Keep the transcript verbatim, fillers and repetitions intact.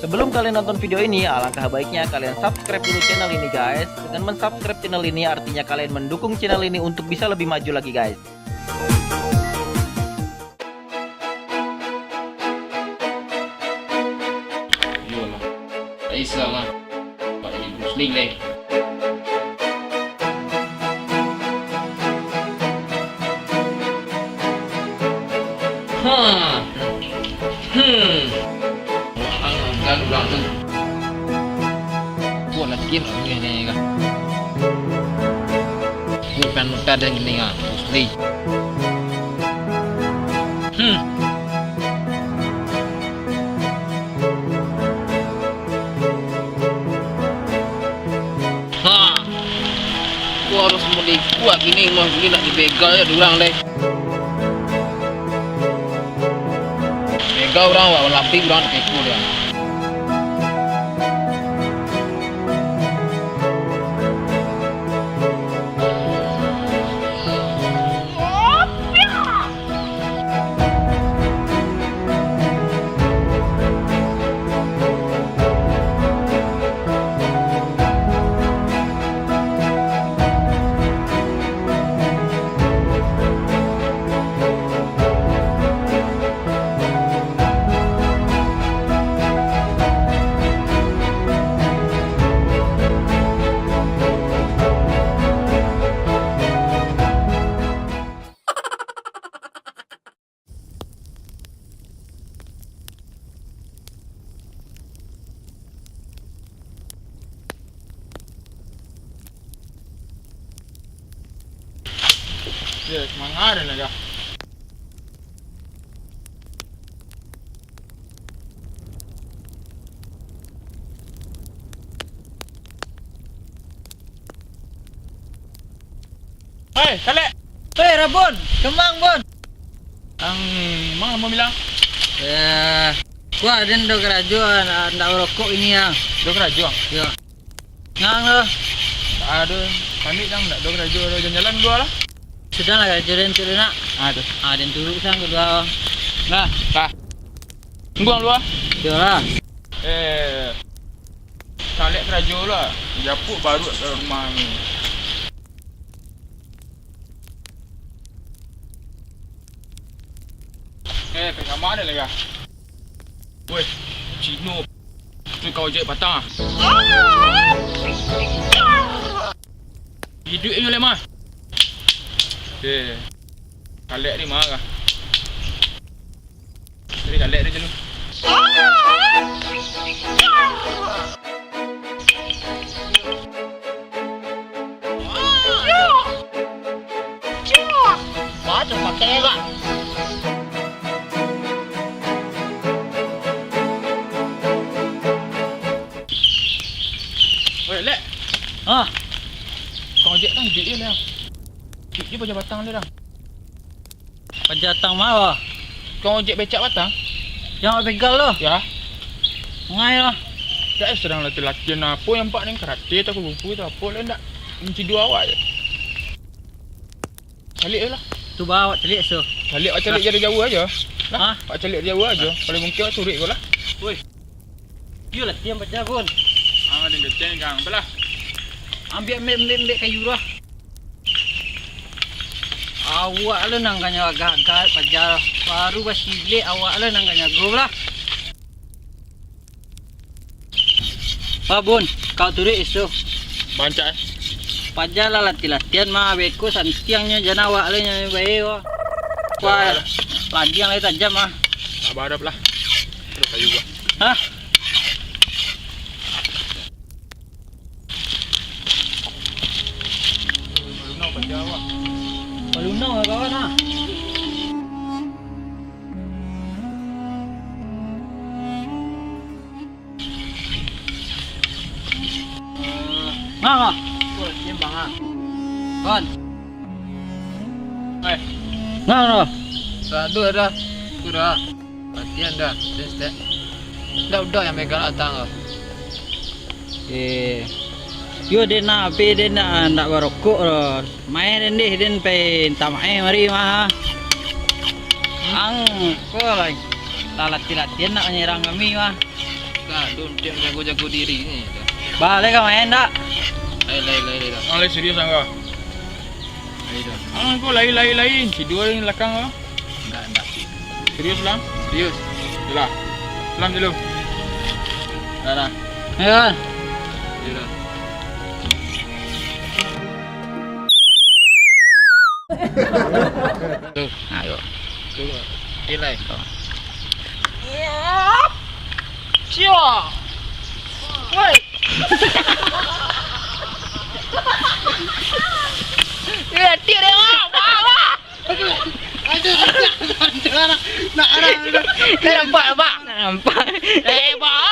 Sebelum kalian nonton video ini, alangkah baiknya kalian subscribe dulu channel ini, guys. Dengan mensubscribe channel ini, artinya kalian mendukung channel ini untuk bisa lebih maju lagi, guys. Iyolah. Tak bisa lah. Tak jadi Bruce Lee leh. Hmm. Hmm. Wah, kan urang tu. Buat lagi lah ni, ni, kan. Bukan mudah dan gini, kan. Asli. Hmm. Ha. Ko harus mulai kuat gini, mah gini nak dibegal ya urang deh. Begal urang, wak lapik urang nak peko dia. Ya, semangat dah, Naga. Hei, Kalek! Hei, Rabun! Kemang, Bun! Ang, mang lamo bilang? Eh, kuah den do karajo, ndak, ndak barokok ini, ya. Do karajo, ang? Yo. Ngang lo. Aduh, pamit ang, ndak do karajo, do jalan-jalan dulu lah. Sudah lah karajo den tu nak. Ah, tu. Ah, den turun sang kedua. Nah, tah. Tunggu ang dulu ah. Yo lah. Eh, Kalek karajo lah. Japuk baruak dalam rumah ni. Eh, pai kama den lai ah. Weh, Cino. Tu kau ojek patang ah. Iduik inyo lai mah. Eh, Kalek ni mah kah. Jadi Kalek ni je lu. Baca pakai lah. Weh, Lek. Ah. Kau ojek kan duit dia lah. Duit dia paja patang dia dah. Paja patang mah, wah. Kau ojek becak patang? Yang awak begal tu? Ya. Ngai lah. Dak, eh, sadang latihan-latihan apo yang pak ning karate atau kungfu atau apo lah ndak. Mencidu awak je. Caliak je lah. Tu bah awak caliak so. Caliak, awak caliak dari jauah aja. Nah, hah? Awak caliak dari jauah aja. Paling mungkin awak surik ko lah. Woi. Yo latihan paja, Bun. Ah, den keceng, Kang. Apalah? Ambiak, ambiak, ambiak, ambiak kayu lah. Awak lah nan kanyo agak-agak paja. Baru basilek awak lah nan kanyo go lah. Wah, Bun, kau turuik isu. Bancak, eh? Paja lah latihan-latihan mah, beko santiangnyo jan awak lah nyo bae, wah. Wah, ladiang lah tajam, ah. Sabar, lah. Terus kayu gua. Hah? Balunau, kawan, ah. Nah, nah. Kon. Eh. Nah, nah. Sadu ada. Kuda. Latihan dah, tes, tes. Ndak udah yang megang atang tu. Eh, yo, den nak, api den nak, ndak barokok doh. Main den deh, den pai mintak maaf mari mah. Ang, ko lah, lah latihan-latihan nak manyerang kami mah. Kan, Tu untuak jago-jago diri ni tu. Bah, lai ka main dak? Lai, lai, lai, lai dah. Ah, lai serius angka. Lai dah. Ah, kau lai, lai, lai. Sidua yang belakang lah. Enggak, enggak. Serius lah? Serius. Yalah. Salam dulu. Dah, dah. Ayo. Yalah. Tuh, ayo. Tuh, nilai. Cia. Woi. Eh, tia dia, Mak. Mak, Mak. Dah nampak, nampak. Dah nampak. Eh, Mak.